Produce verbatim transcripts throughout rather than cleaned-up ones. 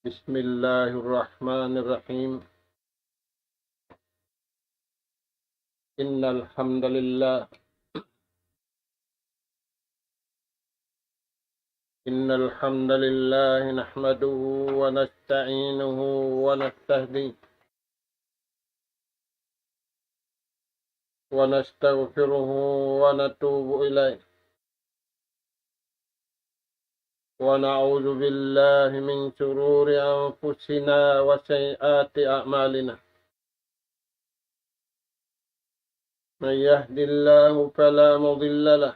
بسم الله الرحمن الرحيم. إن الحمد لله، إن الحمد لله نحمده ونستعينه ونستهديه ونستغفره ونتوب إليه، ونعوذ بالله من شرور أنفسنا وسيئات أعمالنا. من يهد الله فلا مضل له،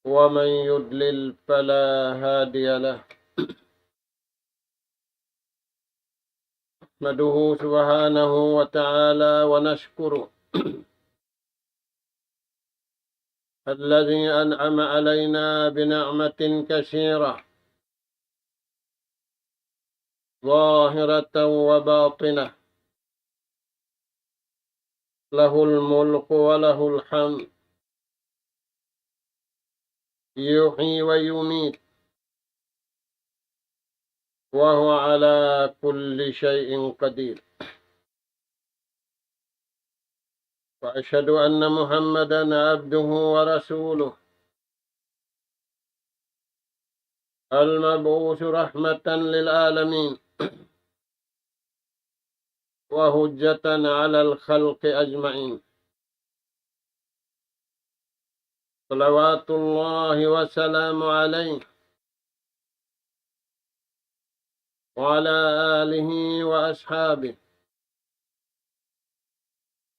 ومن يضلل فلا هادي له. نحمده سبحانه وتعالى ونشكره الذي أنعم علينا بنعمة كثيرة ظاهرة وباطنة، له الملك وله الحمد، يحيي ويميت، وهو على كل شيء قدير. وأشهد أن محمدا عبده ورسوله، المبعوث رحمة للعالمين وحجة على الخلق أجمعين، صلوات الله وسلامه عليه وعلى آله وأصحابه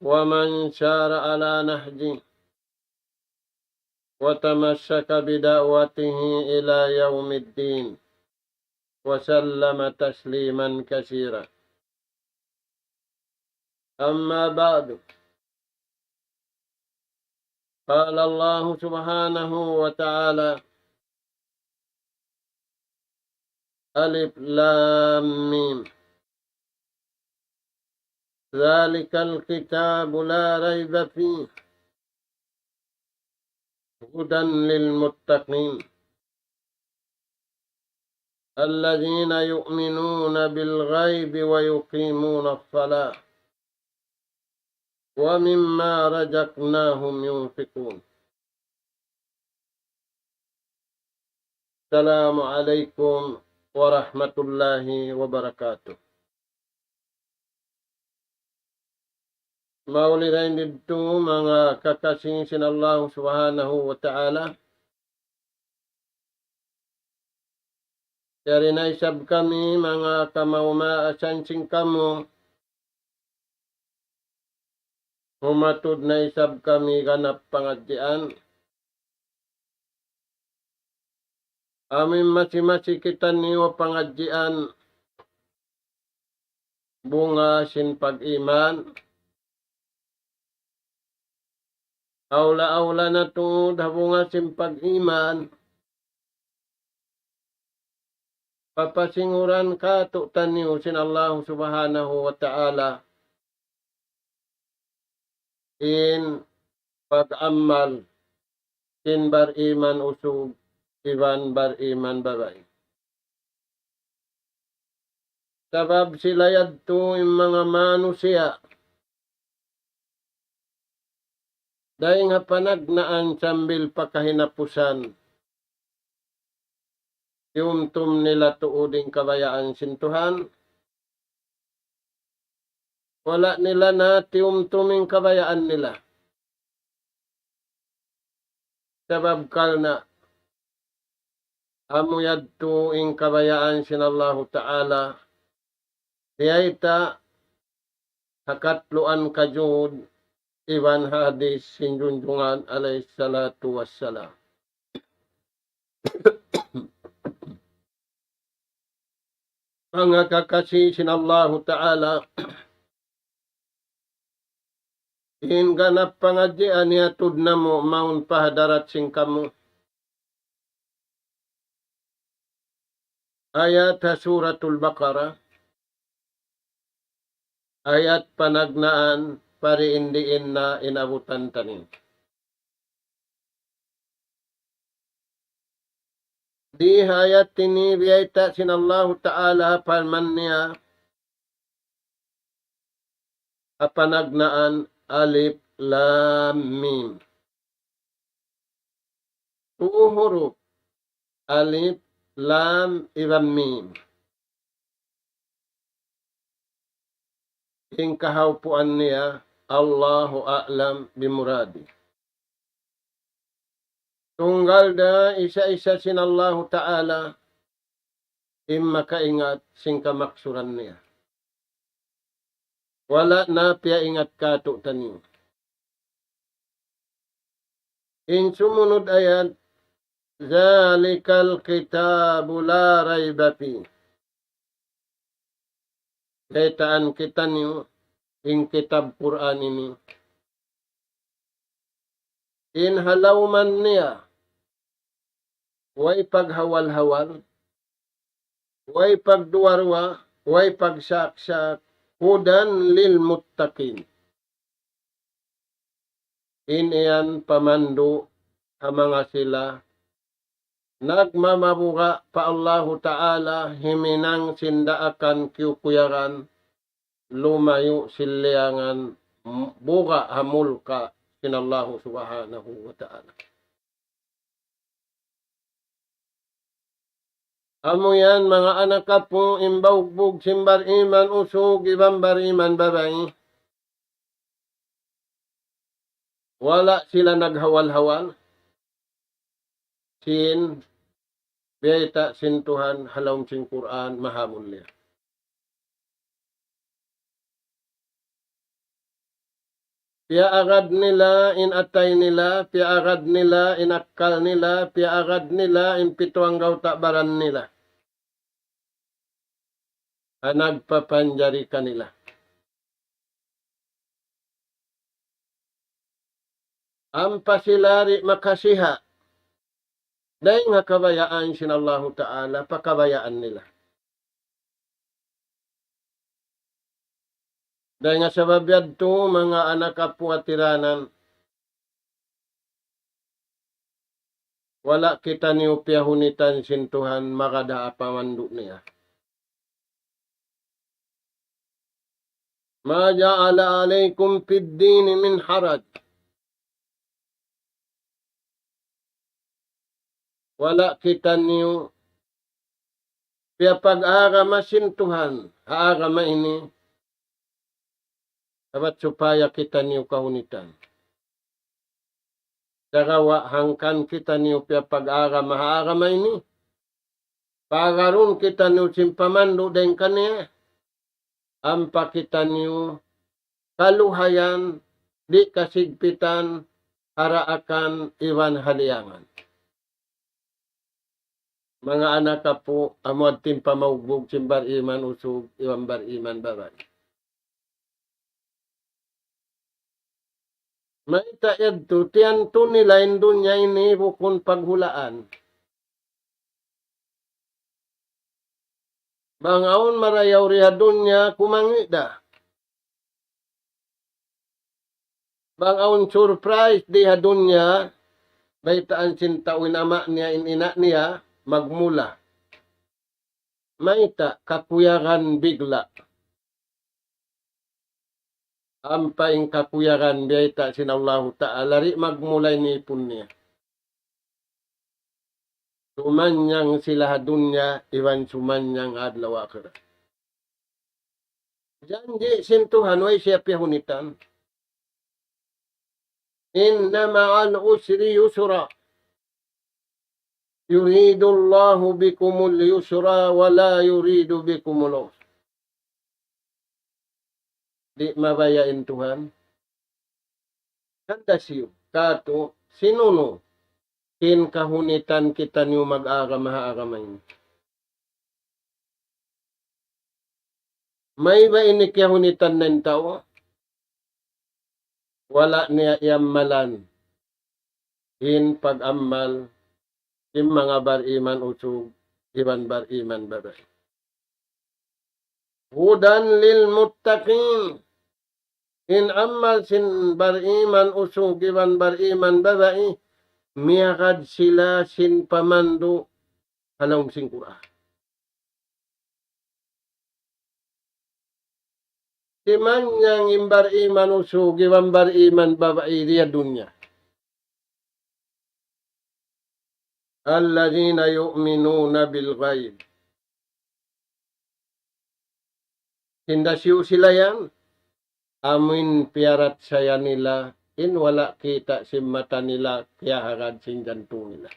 ومن سار على نهجه وتمسك بدعوته إلى يوم الدين، وسلم تسليما كثيرا. أما بعد، قال الله سبحانه وتعالى: ألف لام ميم، ذلك الكتاب لا ريب فيه، هدى للمتقين، الذين يؤمنون بالغيب ويقيمون الصلاة ومما رزقناهم ينفقون. السلام عليكم ورحمة الله وبركاته. Mauli dayn didtu manga kakasi sin Allah Subhanahu wa Ta'ala. Yari na isab kami manga kamaumaasan sin kamu. Humatud na isab kami ganap pangadjian. Amu in masi-masi kitaniyu pangadjian, bunga sin pag-iman. Awla-awla na tuud ha bunga sin pag-iman, papasinguran kātu'niyu sin Allah Subhanahu wa Ta'ala in pag-amal sin bariman usug iban bariman babai. Sabab sila yadtu in manga manusiya' dayn ha panagnaan sambil pa kahinapusan, tiyumtum nila tuud in kabayaan sin Tuhan. Wala' nila na tiyumtum in kabayaan nila. Sabab karna' amu yadtu in kabayaan sin Allahu Ta'ala, biyayta' ha katluan kajud iban hadis sin Junjungan alayhi salatu wassalam. Manga kakasi sin Allahu Ta'ala, in ganap pangadjian hiyatud namu' mawn pa hadarat sin kamu. Ayat ha Suratul Baqarah, ayat panagnaan, pariin-diin na in abutan taniyu. Di ha ayat ini biyayta' sin Allahu Ta'ala parman niya, ha panagnaan Alif Lam Mim. Tu huruf, Alif, Lam, iban Mim. In kahaupuan niya, Allahu a'lam bimuradi. Tunggal da isa-isa sin Allahu Ta'ala in makaingat sin kamaksuran niya. Wala' na piyaingat kātu'niyu. In sumunud ayat, ذلك الكتاب لا ريب فيه. Baytaan kitaniyu in kitab Qur'an ini. In ha lawman niya, way paghawal-hawal, way pagduwa-ruwa, way pagsak-sak, هدى للمتقين. In yan pamandu' ha manga sila nagmamabuga' pa Allahu Ta'ala, himinang sin daakan kiyukuyagan, lumayu' sin liyangan, buga' ha mulka' sin Allahu Subhanahu wa Ta'ala. Amu yan, manga anak apu', in baugbug sin bariman usug iban bariman babai. Wala' sila naghawal-hawal sin biyayta' sin Tuhan ha lawm sin Qur'an Mahamulliya. Piyaagad nila in atay nila, piyaagad nila in akkal nila, piyaagad nila in pitu anggawta' baran nila. Ha nagpapanjari kanila. Ampa sila di' makasiha' dayn ha kabayaan sin Allahu Ta'ala, pa kabayaan nila. Dayn ha sabab yadtu, manga anak apu' ha tiranan, wala' kitaniyu piyahunitan sin Tuhan, magad ha pamandu' niya. ما جعل عليكم في الدين من حرج. Wala' kitaniyu piyapag-agama sin Tuhan ha agama ini, sabab supaya kitaniyu kahunitan. Sagawa' hangkan kitaniyu piyapag-agama ha agama ini, pagarun kitaniyu sin pamandu' dayn kaniya, ampa kitaniyu kaluhayan, di' kasigpitan, ha daakan iban ha liyangan. Manga anak apu', amu yadtu in pamaugbug sin bariman usug iban bariman babai. Mayta' yadtu, tiyantu nila in dunya ini bukun paghulaan. Bang awn marayaw di ha dunya, kumangi' da. Bang awn surprise di ha dunya, baytaan sin tau in ama' niya, in ina' niya, magmula. Mayta', kakuyagan bigla'. Ampa in kakuyagan biyayta' sin Allahu Ta'ala, di' magmula in ipun niya. Sumannang sila ha dunya, iban sumannang adlaw akhirat. Janji' sin Tuhan, way siya piyahunitan. إن مع العسر يسرا. يريد الله بكم اليسر ولا يريد بكم العسر. Di' mabaya' in Tuhan. Handa siyu, katu', sin unu, in kahunitan kitaniyu mag-agama ha agama ini. Mayta' ini kiyahunitan na in tau, wala' niya iyammalan in pag-ammal sin manga bariman usug iban bariman babai. هدى للمتقين. In ammal sin bariman usug iban bariman babai, miyagad sila sin pamandu' ha lawm sin Qur'an. Simanyang in bariman usug iban bariman babai di ha dunya. الذين يؤمنون بالغيب. Hinda siyu sila yan, amuin piyaratsaya nila, in wala' kita' sin mata nila, kiyahagad sin jantung nila.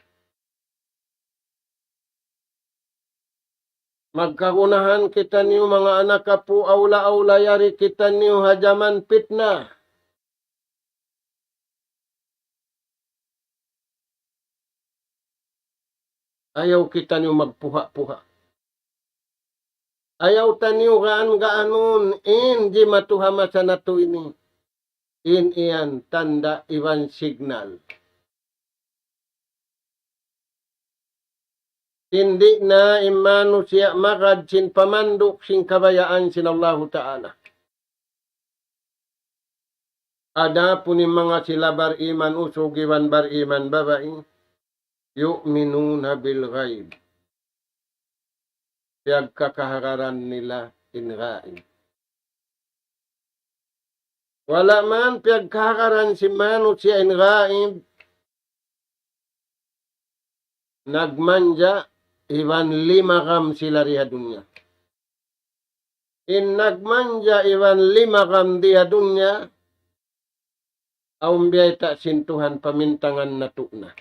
Magkagunahan kitaniyu manga anak apu', awla-awla yari kitaniyu ha jaman pitna. Ayaw kitaniyu magpuha-puha. Ayaw taniyu gaan-gaanun in jimatu ha masa natu' ini. In yan tanda' iban signal. Di' na in manusiya' magad sin pamanduk sin kabayaan sin Allahu Ta'ala. Adapun in manga sila bariman usug iban bariman babai, يؤمنون بالغيب. Piyagkakahagaran nila in gaib. Wala' man piyagkahagaran sin manusiya' in gaib, nagmanja iban limagam sila di ha dunya. In nagmanja iban limagam di ha dunya, awn biyayta' sin Tuhan pamintangan natu' na.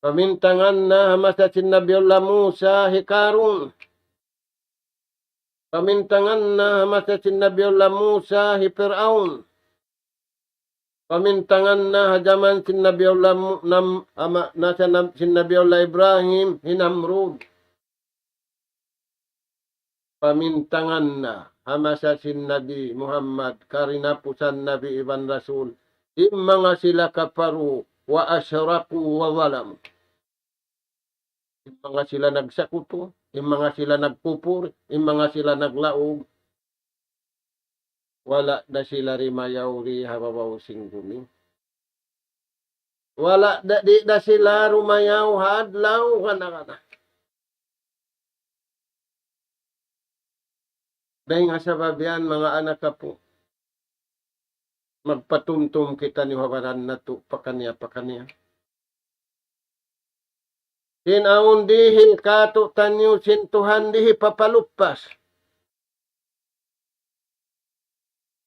Pamintangan na ha masa sin Nabiullah Musa hi Karun. Pamintangan na ha masa sin Nabiullah Musa hi Piraun. Pamintangan na ha jaman sin Nabiullah Mu-, Nam-, ama-, na sa Nab-, sin Nabiullah Ibrahim hi Namrud. Pamintangan na ha masa sin Nabi Muhammad, karinapusan Nabi iban Rasul, in manga sila kafaru, وأشركوا وظلموا. In manga sila nagsakutu, in manga sila nagkupur, in manga sila naglaug, wala' da sila rimayaw di ha babaw sin gumi. Wala' da, di' da sila rumayaw ha adlaw kana-kana. Dayn ha sabab yan, manga anak apu', magpatumtum kitaniyu ha baran natu' pakaniya-pakaniya. Sin awn dihil kātu'niyu sin Tuhan di' hipapaluppas.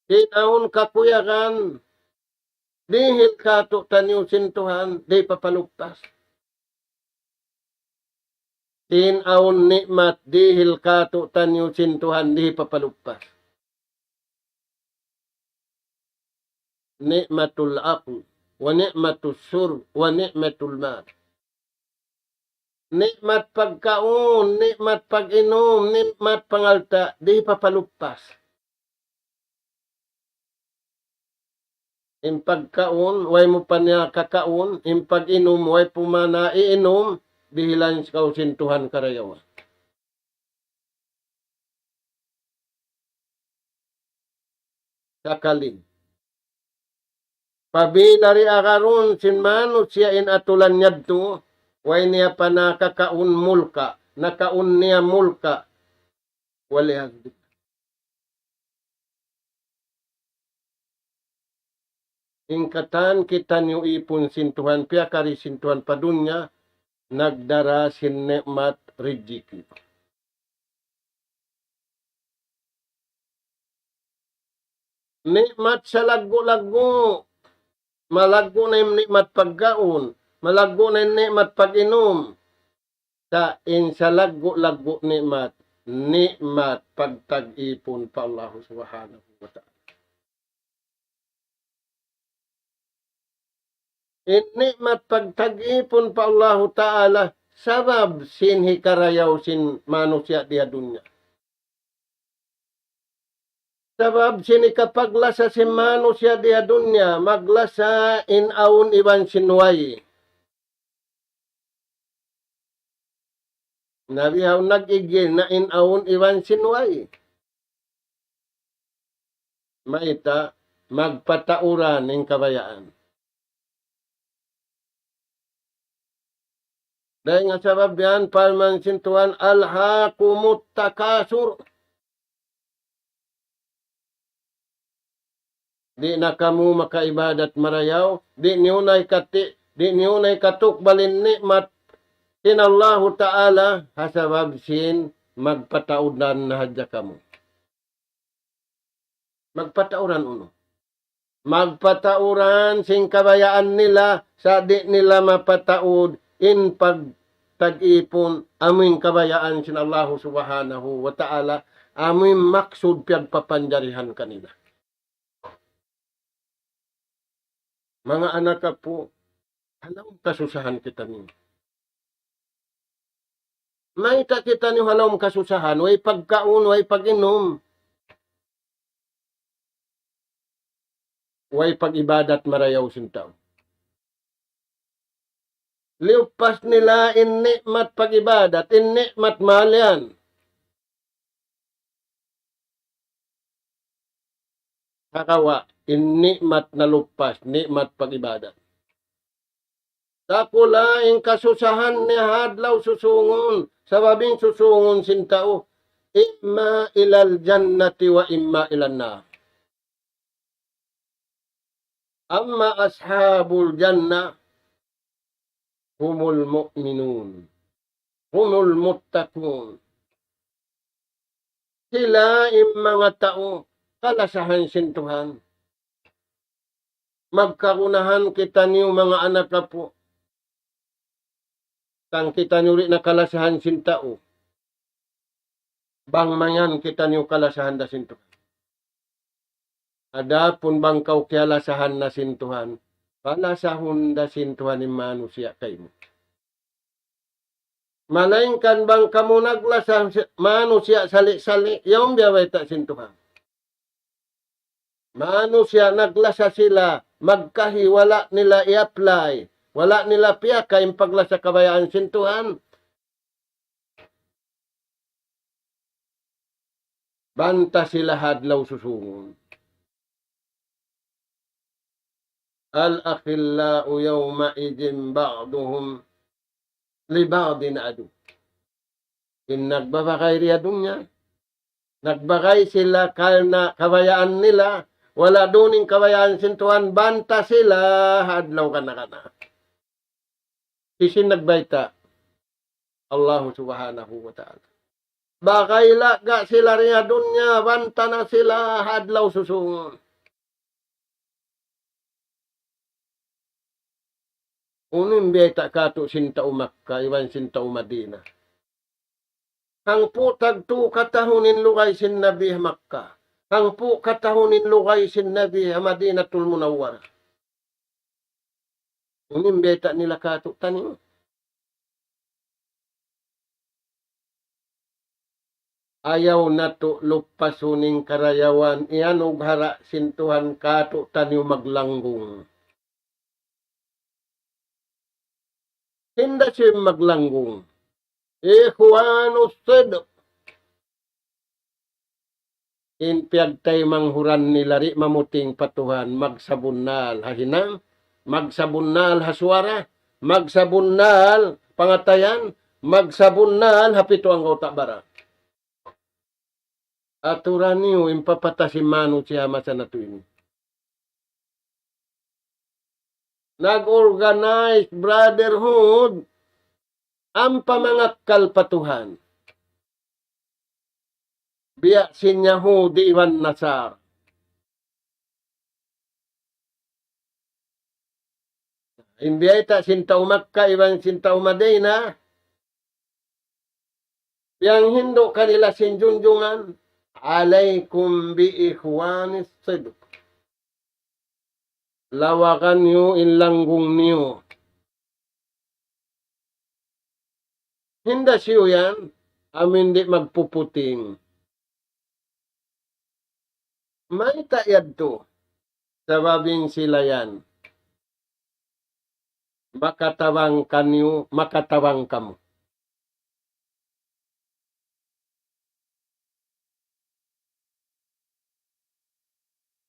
Sin awn kakuyagan dihil kātu'niyu sin Tuhan di' hipapaluppas. Sin awn ni'mat dihil kātu'niyu sin Tuhan di' hipapaluppas. نعمة العقل ونعمة الشرب ونعمة المال. Ni'mat pagkaun, ni'mat pag-inum, ni'mat pangalta', di' hipapaluppas. In pagkaun, way mu pa niya kakaun, in pag-inum, way mu pa niya iinum, dihilan kaw sin Tuhan karayawan. Sakali. Apabila di' agarun sin manusiya' in atulan yadtu, way niya pa nakakaun mulka', nakaun niya mulka'. Waliyadhu billah. In katan kitaniyu ipun sin Tuhan, piyakari sin Tuhan pa dunya, nagdara sin ni'mat rijiki. Ni'mat salaggu'-laggu'. Malaggu' na in ni'mat pagkaun, malaggu' na in ni'mat pag-inum. Sa' in salaggu'-laggu' ni'mat, ni'mat pagtag-ipun pa Allahu Subhanahu wa Ta'ala. In ni'mat pagtag-ipun pa Allahu Ta'ala, sabab sin hikarayaw sin manusiya' di ha dunya. Sabab sin hikapaglasa sin manusiya' di ha dunya, maglasa in awn iban sin way. Na bihaun nag-igil na in awn iban sin way. Mayta', magpatauran in kabayaan. Dayn ha sabab yan, parman sin Tuhan, "ألهاكم التكاثر." Di' na kamu makaibadat marayaw, di' niyu na hikati-, di' niyu na hikatukbal in ni'mat sin Allahu Ta'ala, ha sabab sin magpatauran na hadja kamu. Magpatauran unu? Magpatauran sin kabayaan nila, sa' di' nila mapataud in pagtag-ipun, amuin kabayaan sin Allahu Subhanahu wa Ta'ala, amuin maksud piyagpapanjarihan kanila. Manga anak apu', ha lawm kasusahan kitaniyu. Mayta' kitaniyu ha lawm kasusahan, way pagkaun, way pag-inum, way pag-ibadat marayaw sin tau. Liyupas nila in ni'mat pag-ibadat, in ni'mat mahal yan. Hakawa', in ni'mat nalupas, ni'mat pag-ibadat. Dakula' in kasusahan niya ha adlaw susungun, sabab in susungun sin tau, إما إلى الجنة وإما إلى النار. أما أصحاب الجنة هم المؤمنون، هم المتقون. Sila in manga tau kalasahan sin Tuhan. Magkagunahan kitaniyu manga anak apu'. Bang kitaniyu di' na kalasahan sin tau, bang mayan kitaniyu kalasahan da sin Tuhan. Adapun bang kaw kiyalasahan na sin Tuhan, palasahun da sin Tuhan in manusiya' kaymu. Malaingkan bang kamu naglasa si-, manusiya' sali'-sali', yaun biya' bayta' sin Tuhan. Manusiya' naglasa sila, magkahi wala' nila i-apply, wala' nila piyakay in paglasa kabayaan sin Tuhan. Banta sila ha adlaw susungun. الأخلاء يومئذ بعضهم لبعض عدو. In nagbabagay di ha dunya, nagbagay sila karna' kabayaan nila, wala' duun in kabayaan sin Tuhan, banta sila ha adlaw kana-kana. Hisiyu in nagbayta'? Allahu Subhanahu wa Ta'ala. Bagay laga sila di ha dunya, banta na sila ha adlaw susungun. Unu in biyayta' katu' sin tau Makkah iban sin tau Madinah? Hangpu' tagtu katahun in lugay sin Nabi ha Makkah. Hangpu' katahun in lugay sin Nabi ha Madinatul Munawwarah. Unu in biyayta' nila katu' taniyu? Ayaw natu' lupasun in karayawan iyanughara' sin Tuhan katu' taniyu maglanggung. Hinda siya maglanggung. Ikhwanus Sidq. In piyagtaymanghuran nila di' mamuting pa Tuhan, magsabunnal ha hinang, magsabunnal ha suwara, magsabunnal pangatayan, magsabunnal ha pitu anggawta' baran. Aturan niyu in papatasi manusiya' masa natu' ini. Nag-organize brotherhood, ampa mangakkal pa Tuhan. Biya' sin Yahudi iban Nasara. In biyayta' sin tau Makkah iban sin tau Madinah, piyanghindu' kanila sin junjungan, عليكم بإخوان الصدق. Lawagan niyu in langgung niyu. Hinda siyu yan, amu in di' magpuputing. Mayta' yadtu? Sabab in sila yan makatabang kaniyu, makatabang kamu.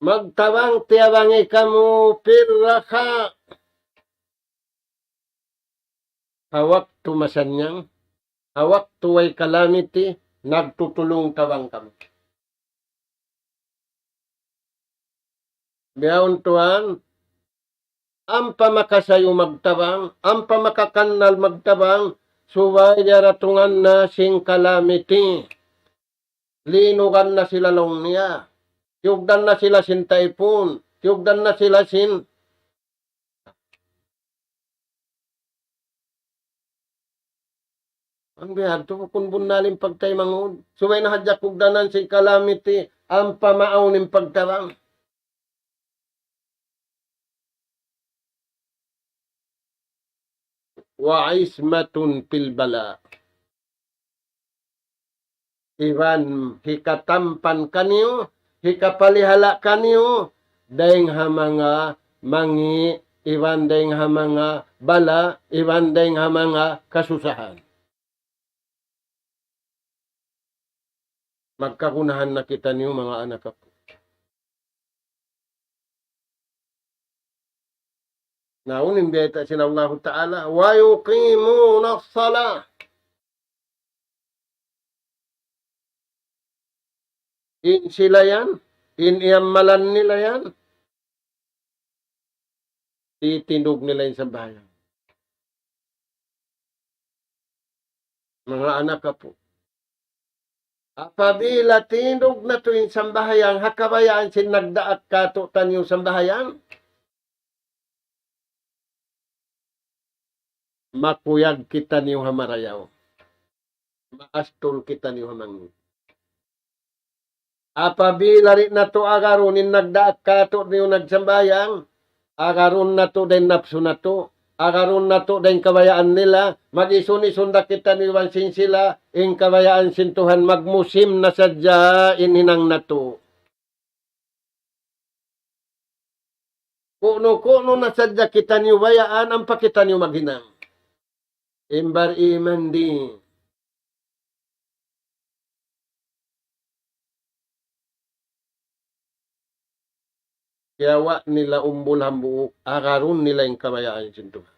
Magtabang tiyabangi kamu في الرخاء. ha waktu masannyang, ha waktu way kalamiti, nagtutulung tabang kamu. Bihaun tuwan, ampa makasayu magtabang, ampa makakannal magtabang, subay diyaratungan na sin kalamiti. Linugan na sila laung niya. Tiyugdan na sila sin taipun. Tiyugdan na sila sin Ang biyadtu, bukun bunnal in pagtaymanghud. Subay na hadja kugdanan sin kalamiti, ampa maawn in pagtabang. وعصمة في البلاء. Iban hikatampan kaniyu, hikapalihala' kaniyu, dayng ha manga mangi', iban dayng ha manga bala', iban dayng ha manga kasusahan. Magkagunahan na kitaniyu, manga anak aku. Na unu in bayta' sin Allahu Ta'ala, ويقيمون الصلاة. In sila yan, in iyamalan nila yan, titindug nila in sambahayang. Manga anak apu'. Apabila tindug natu' in sambahayang, ha kabayaan sin nagdaak kātu'niyu sambahayang, makuyag kitaniyu ha marayaw. Maastul kitaniyu ha mangi'. Apabila di' natu' agarun in nagdaak kātu'niyu nagsambahayang, agarun natu' da in napsu natu', agarun natu' da in kabayaan nila, mag-isun-isun da kitaniyu iban sin sila, in kabayaan sin Tuhan magmusim na sadja in hinang natu'. Kunu-kunu na sadja kitaniyu bayaan, ampa kitaniyu maghinang. In bar-iman di'. Kiyawa' nila umbul hambuuk, agarun nila in kabayaan sin Tuhan.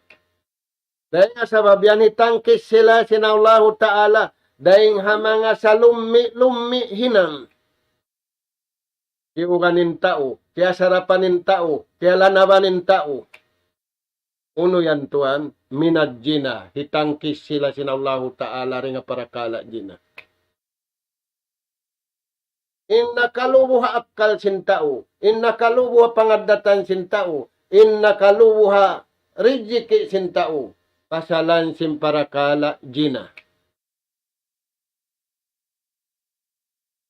Dayn ha sabab yan hitangkis sila sin Allahu Ta'ala, dayn ha manga salummi'-lummi' hinang. Kiyugan in tau, kiyasarapan in tau, kiyalanaban in tau. Unu yan tuwan, minad jina, hitangkis sila sin Allahu Ta'ala dayn ha parakala' jina. In nakalubu ha akkal sin tau, in nakalubu ha pangaddatan sin tau, in nakalubu ha rijiki' sin tau, pasalan sin parakala' jina.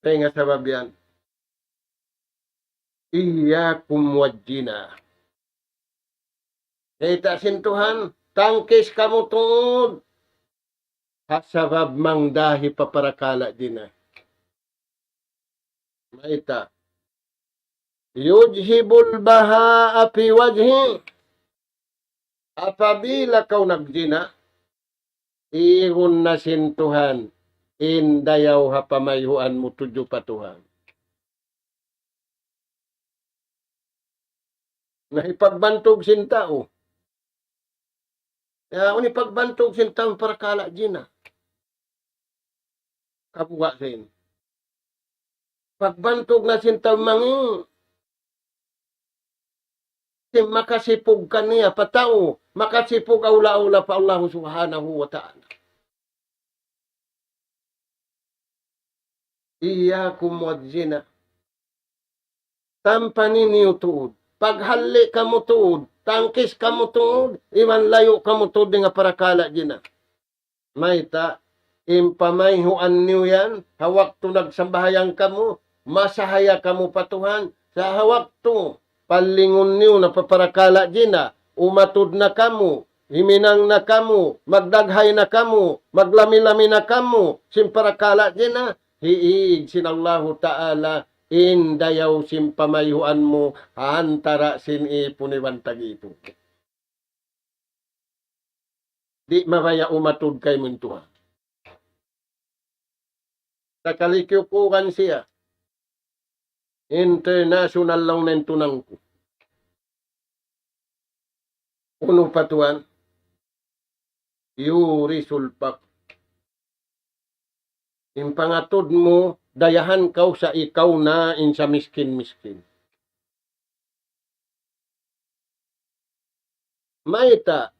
Dayn ha sabab yan. إياكم والجناح. Bayta' sin Tuhan, tangkis kamu tuud. Ha sabab mangdahi pa parakala' jina. Mayta'? يذهب البهاء في وجهه. Apabila kaw nagjina, igun na sin Tuhan in dayaw ha pamayhuan mu tudju pa Tuhan. Na hipagbantug sin tau. Ya, unu in pagbantug sin tau parakala' jina. Kabuga' sin. Pagbantug na sin tau mangi'. Sin makasipug kaniya pa tau, makasipug awla-awla pa Allah Subhanahu wa Ta'ala. إياكم والزنا. Tampani niyu tuud. Paghalli' kamu tuud. Tangkis kamu tuud. Iban layu' kamu tuud dayn ha parakala' jina. Mayta', in pamayhuan niyu yan, ha waktu nagsambahayang kamu, masahaya kamu pa Tuhan, sa' ha waktu, palingun niyu na pa parakala' jina, umatud na kamu, himinang na kamu, magdaghay na kamu, maglami-lami na kamu, sin parakala' jina, hiig sin Allahu Ta'ala, in dayaw sin pamayhuan mu, ha antara' sin ipun iban tag-ipun. Di' mabaya' umatud kaymu in Tuhan. Sakali kiyukugan siya. International laung na in tunang ku. Unu pa tuwan? يورث الفقر. In pangatud mu, dayahan kaw sa ikaw na in sa miskin-miskin. Mayta',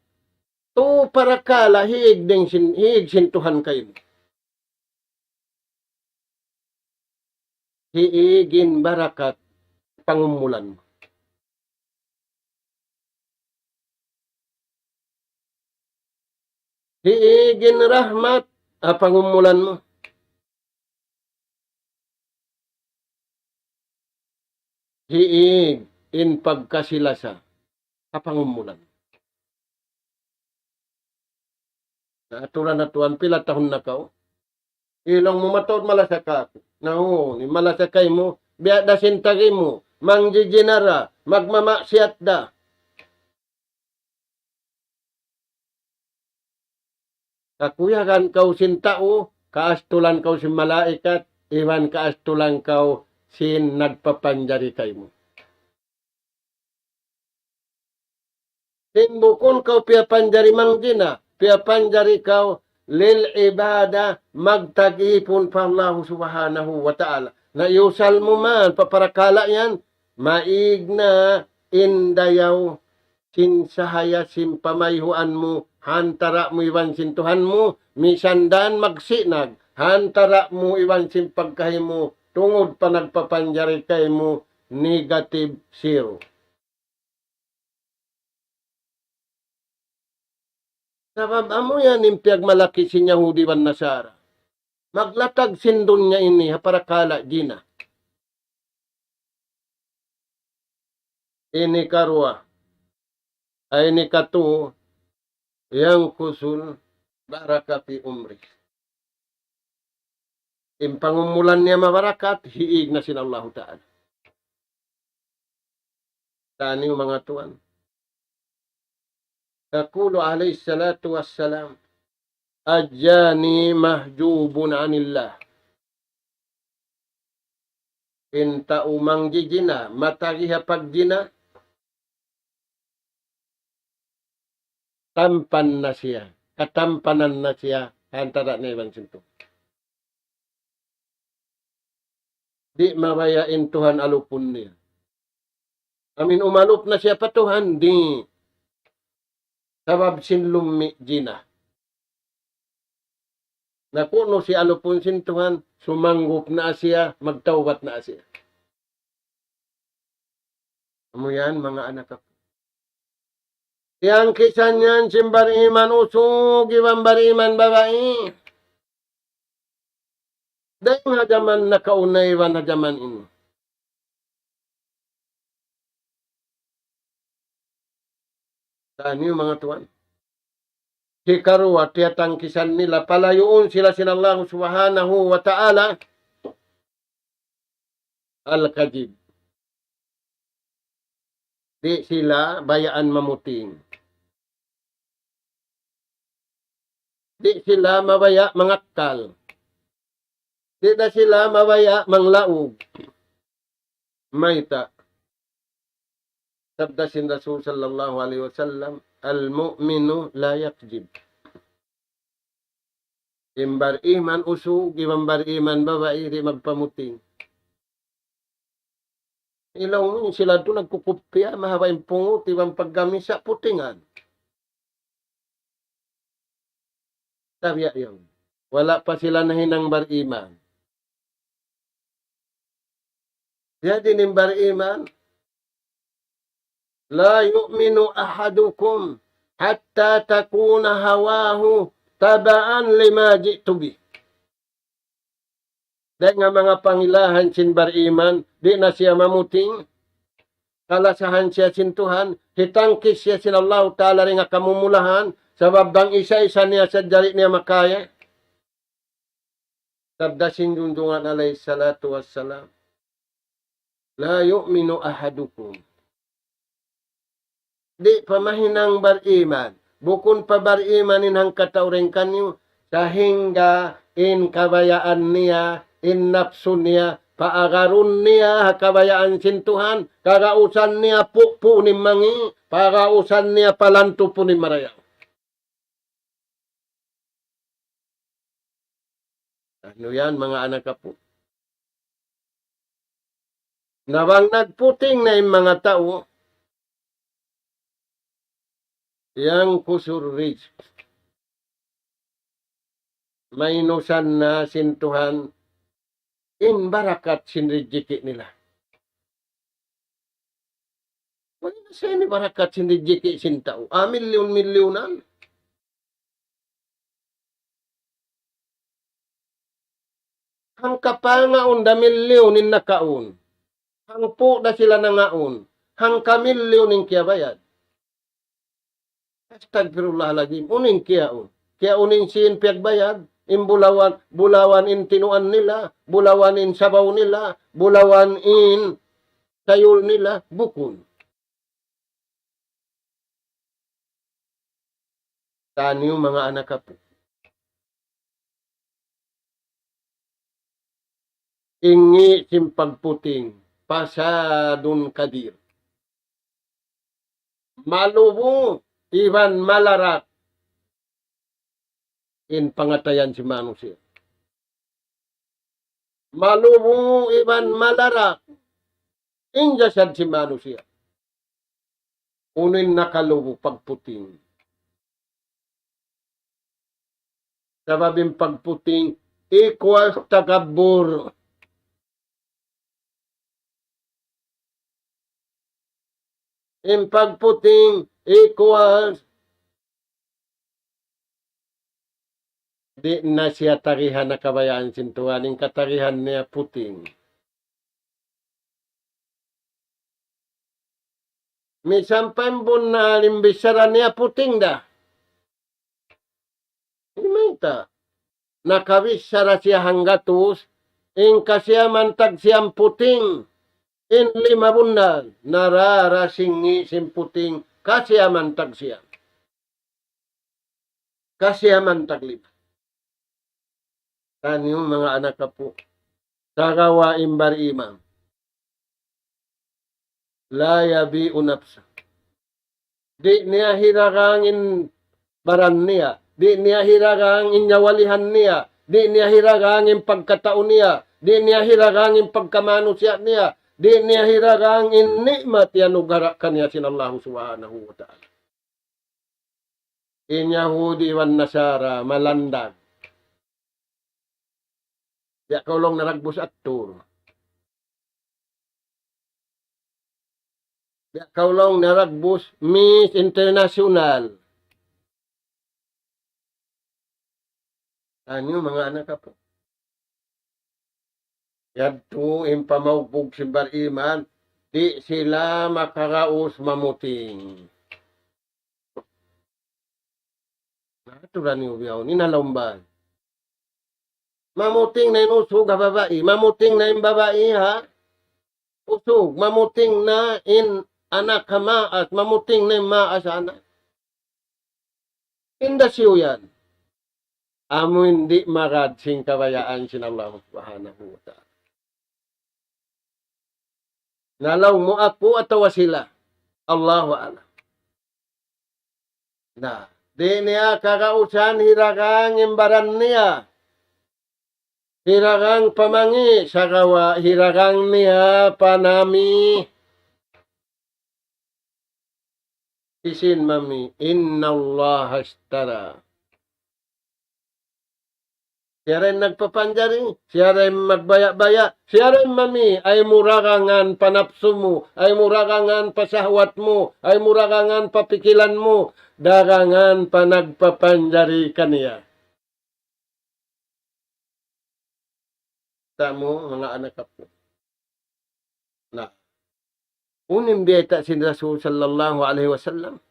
tu parakala' hiig dayn sin, hiig sin Tuhan kaymu. Hiig in barakat pangumulan mu. Hiig in rahmat ha pangumulan mu. Hiig in pagkasi-lasa ha pangumulan. Na, aturan na tuwan, pila tahun na kaw? Laung mu, mataud malasa kaku'. Na, uu, in malasa kaymu, biya' da sin tagi mu, mangjijina da, magmamaksiyat da. Kakuyagan kaw sin tau, kaastulan kaw sin malaikat, iban kaastulan kaw sin nagpapanjari kaymu. Sin bukun kaw piyapanjari mangjina, piyapanjari kaw lil ibada, magtag-ipun pa Allahu Subhanahu wa Ta'ala. Na iyusal mu man pa parakala' yan, maig na in dayaw sin sahaya sin pamayhuan mu, ha antara' mu iban sin Tuhan mu, misan da magsinag, ha antara' mu iban sin pagkahi mu, tungud pa nagpapanjari kaymu, negative zero. Sabab amu yan in piyagmalaki sin Yahudi iban Nasara. Maglatag sin dunya ini ha parakala' jina. Ini karuwa. Ay, ini katu, ينقص البركة في عمره. In pangumulan niya mabarakat, hiig na sin Allahu Ta'ala. Taniyu manga tuwan. يقول عليه الصلاة والسلام: الزاني محجوب عن الله. In tau mangjijina, matagi ha pagjina, tampan na siya, katampanan na siya, ha antara' niya iban sin Tuhan. Di' mabaya' in Tuhan alupun niya. Amin umalup na siya pa Tuhan, di'. Sabab sin lummi' jina. Na kunu' siya alupun sin Tuhan, sumanggup na siya, magtawbat na siya. Amu yan, manga anak aku. Tiyangkisan yan sin bariman usug iban bariman babai. Dayn ha jaman nakauna iban ha jaman ini. Taniyu manga tuwan. Hikaruwa, tiyatangkisan nila, palayuun sila sin Allah Subhanahu wa Ta'ala. Al-kadhib. Di' sila bayaan mamuting. Di' sila mabaya' mangakkal. Di' da sila mabaya' manglaug. Mayta'? Sabda sin Rasul sallallahu alayhi wasallam, المؤمن لا يكذب. In bariman usug, iban bariman babai, di' magpamuting. Ilaw mu sila tu nagkukupya, mahaba' in pungut, iban paggamisa, putingan. Tabiya' yan. Wala' pa sila nahinang bariman. Jadi in bariman, لا يؤمن أحدكم حتى تكون هواه تبعا لما جئت به. Dayn ha manga pangilahan sin bariman, di' na siya mamuting, kalasahan siya sin Tuhan, hitangkis siya sin Allahu Ta'ala dayn ha kamumulahan, sabab bang isa-isa niya sadja di' niya makaya. Sabda sin Junjungan alayhi salatu wassalam, لا يؤمن أحدكم. Di' pa mahinang bariman. Bukun pa bariman in hangkatau dayn kaniyu, sahingga in kabayaan niya, in napsu niya, paagarun niya ha kabayaan sin Tuhan, kagausan niya pupu' in mangi', pagausan niya palantupun in marayaw. Unu yan, manga anak apu'? Na bang nagputing na in manga tau, ينقص الرزق. Mainusan na sin Tuhan in barakat sin rijiki' nila. Way na sa ini barakat sin rijiki' sin tau. Ah, milyun-milyunan. Hangkapangaun da milyun in nakaun. Hangpu' da sila nangaun. Hangkamilyun in kiyabayad. Astagfirullahalazim. Unu in kiyaun? Kiyaun in sīn piyagbayad, in bulawan, bulawan in tinuan nila, bulawan in sabaw nila, bulawan in sayul nila, bukun. Taniyu manga anak apu'. Ini sin pagputing, فساد كبير. Malubu iban malarak in pangatayan sin manusiya'. Malubu iban malarak in jasad sin manusiya'. Unu in nakalubu? Pagputing. Sabab in pagputing equals takabbur. In pagputing equals di' na siya tarihan na kabayaan sin Tuhan, in katarihan niya puting. Misan pa in bunnal in bichara niya puting da. Mayta'? Nakabichara siya hanggatus, in kasiyaman tag siyam puting, in lima bunnal, nararasingi sin puting, kasiyaman tag siyam. Kasiyaman tag lima. Taniyu manga anak apu'. Sagawa' in bariman. لا يبيع نفسه. Di' niya hiragang in baran niya. Di' niya hiragang in nyawalihan niya. Di' niya hiragang in pagkatau niya. Di' niya hiragang in pagkamanusiya' niya. Di' niya hiragang in ni'mat iyanugara' kaniya sin Allahu Subhanahu wa Ta'ala. In Yahudi iban Nasara, malandag. Biya' kaw laung naragbus atur. Biya' kaw laung naragbus Miss International. Taniyu manga anak apu'. Yadtu in pamaugbug sin bariman, di' sila makaraus mamuting. Aturan niyu bihaun, in ha lawm bay. Mamuting na in usug ha babai, mamuting na in babai ha usug, mamuting na in anak ha maas, mamuting na in maas ha anak. Inda siyu yan. Amu in di' magad sin kabayaan sin Allah Subhanahu wa Ta'ala. Na laung mu aku atawa sila. Allahu a'lam. Na, di' niya kagausan hiragang in baran niya. Hiragang pa mangi', sagawa' hiragang niya pa nami. Hisiyu in mami? إن الله اشترى. Siya da in nagpapanjari, siya da in magbaya'-baya', siya da in mami, ayaw mu ragangan pa napsu mu, ayaw mu ragangan pa sahwat mu, ayaw mu ragangan pa pikilan mu, dagangan pa nagpapanjari kaniya. Tamu, manga anak apu'. Na, unu in biyayta' sin Rasul sallallahu alayhi wasallam?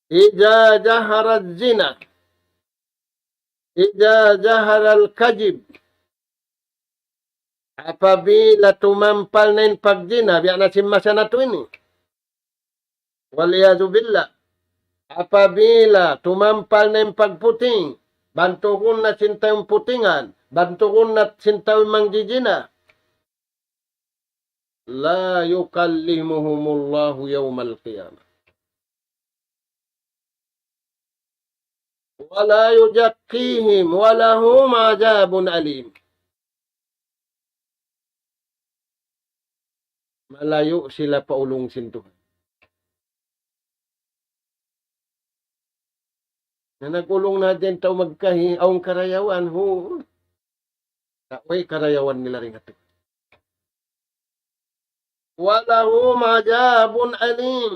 إذا ظهر الزنا، إذا ظهر الكذب. Apabila tumampal na in pagzina, biya' na sin masa natu' ini. والعياذ بالله. Apabila tumampal na in pagputing, bantugun na sin tau in putingan, bantugun na sin tau in mangjijina. لا يكلمهم الله يوم القيامة. ولا يزكيهم ولهم عذاب أليم. Malayu' sila pa ulung sin Tuhan. Na nag-ulung na in tau magkahi, awn karayawan, hu. Sa' way karayawan nila dayn ha Tuhan. ولهم عذاب أليم.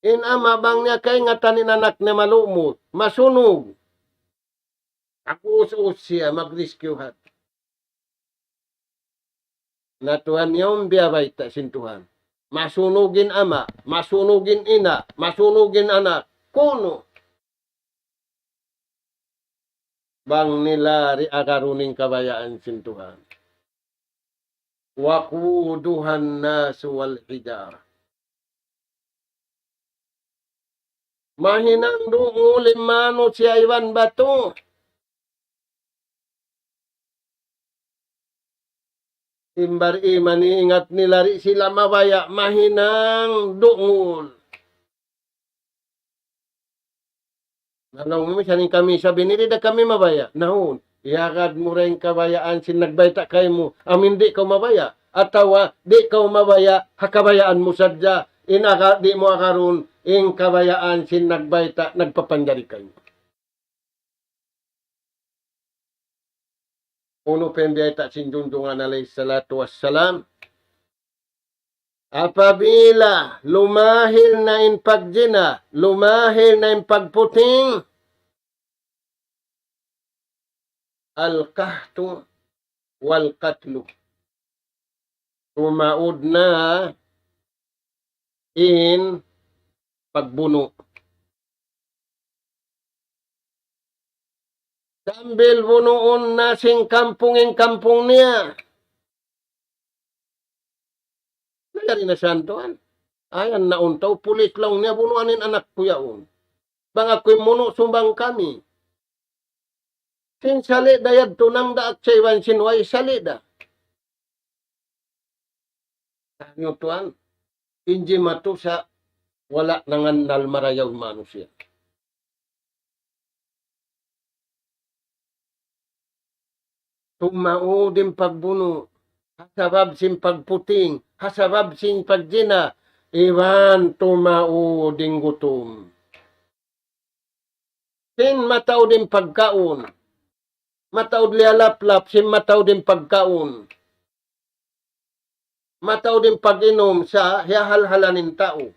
In ama' bang niya kaingatan in anak niya malumut, masunug. Mag-us-us siya, mag-rescue hat. Na Tuhan yaun biya' bayta' sin Tuhan. Masunug in ama', masunug in ina', masunug in anak. Kunu'. Bang nila di' agarun in kabayaan sin Tuhan. وقودها الناس والحجارة. Mahinang dungul in manusiya' iban batu. In bariman, ingat nila di' sila mabaya', mahinang dungul. Na laung mu, misan in kami isab ini, di' da kami mabaya'. Nahun, iyagad mu da in kabayaan sin nagbayta' kaymu, amu in di' kaw mabaya'. Atawa, di' kaw mabaya', ha kabayaan mu sadja, in aga, di' mu agarun, in kabayaan sin nagbayta', nagpapanjari kaymu. Unu pa in biyayta' sin Junjungan alayhi salatu wassalam? Apabila lumahil na in pagjina, lumahil na in pagputing, القحط والقتل. Tumaud na in pagbunu'. Sambil bunuun na sin kampung in kampung niya. Nagari na siya tuwan. Ayan na untaw, pulis laung niya, bunuan in anak ku yaun. Bang aku in munu', sumbang kami. Sin sali' da yadtu nagdaak siya iban sin way sali' da. Tanyu tuwan, in jimatu sa' wala' nangannal marayaw in manusiya'. Tumaud in pagbunu', ha sabab sin pagputing, ha sabab sin pagjina, iban tumaud in gutum. Sin mataud in pagkaun, mataud liyalaplap, sin mataud in pagkaun. Mataud in pag-inum sa' hiyahalhalan in tau.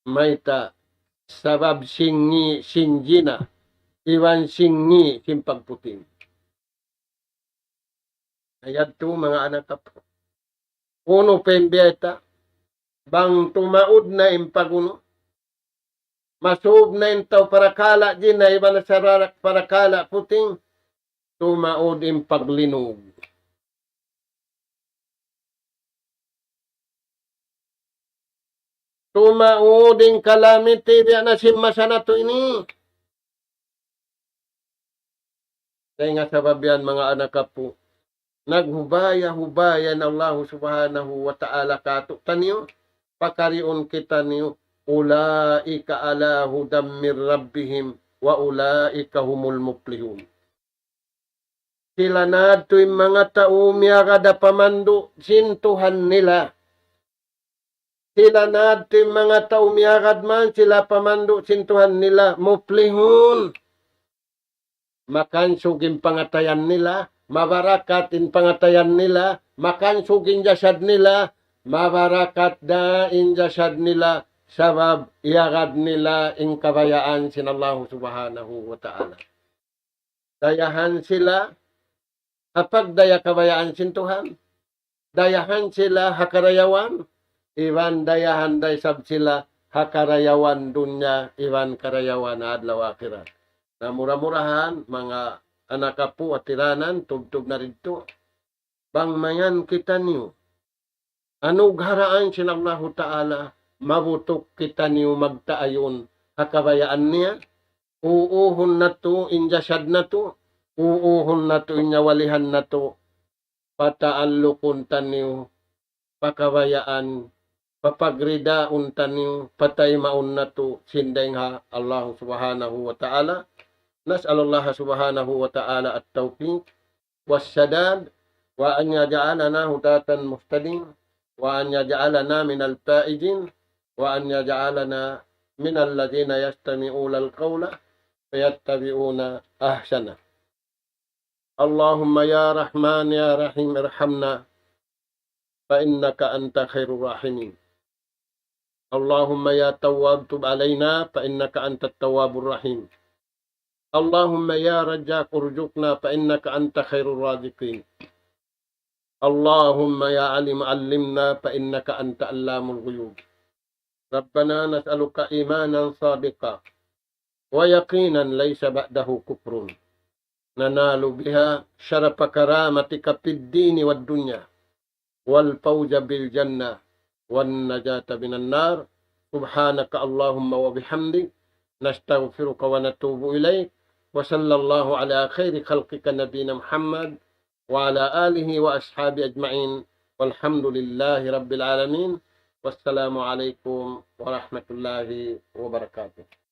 Mayta'? Sabab sin ngi' sin jina, iban sin ngi' sin pagputing. Na yadtu manga anak apu'. Unu pa in biyayta'? Bang tumaud na in pagunu'. Masub na in tau parakala' jina iban sa' parakala' puting. Tumaud in paglinug. Tumaud in calamity biya' na sin masa natu' ini. Dayn ha sabab yan, manga anak apu', naghubaya-hubaya in Allahu Subhanahu wa Ta'ala kātu'niyu, pakariun kitaniyu, أولئك على هدى من ربهم وأولئك هم المفلحون. Sila na yadtu in manga tau miyagad ha pamandu' sin Tuhan nila. Sila na yadtu in manga tau miyagad man sila pamandu' sin Tuhan nila, muflihun. Makansug in pangatayan nila, mabarakat in pangatayan nila, makansug in jasad nila, mabarakat da in jasad nila, sabab iyagad nila in kabayaan sin Allahu Subhanahu wa Ta'ala. Dayahan sila ha pagdaya kabayaan sin Tuhan. Dayahan sila ha karayawan. Iban dayahan da isab sila ha karayawan dunya, iban karayawan adlaw akhirat. Na mura-murahan, manga anak apu' ha tiranan, tubtub na didtu. Bang mayan kitaniyu anugharaan sin Allahu Ta'ala, mabutuk kitaniyu magtaayun ha kabayaan niya, uuhun natu' in jasad natu', uuhun natu' in nyawalihan natu', pataallukun taniyu pa kabayaan papagridaun taniyu, pataymaun natu' sin dayng ha Allah Subhanahu wa Ta'ala. نسأل الله سبحانه وتعالى التوفيق والسداد، وأن يجعلنا هداة مهتدين، وأن يجعلنا من الفائزين، وأن يجعلنا من الذين يستمعون القول فيتبعون أحسنه. اللهم يا رحمن يا رحيم ارحمنا فإنك أنت خير الراحمين. اللهم يا تواب تب علينا فإنك أنت التواب الرحيم. اللهم يا رزاق ارزقنا فإنك أنت خير الرازقين. اللهم يا عليم علمنا فإنك أنت علام الغيوب. ربنا نسألك إيمانا صادقا ويقينا ليس بعده كفر ننال بها شرف كرامتك في الدين والدنيا والفوز بالجنة والنجاة من النار. سبحانك اللهم وبحمدك، نستغفرك ونتوب إليك. وصلى الله على خير خلقك نبينا محمد وعلى آله وأصحابه أجمعين. والحمد لله رب العالمين. والسلام عليكم ورحمة الله وبركاته.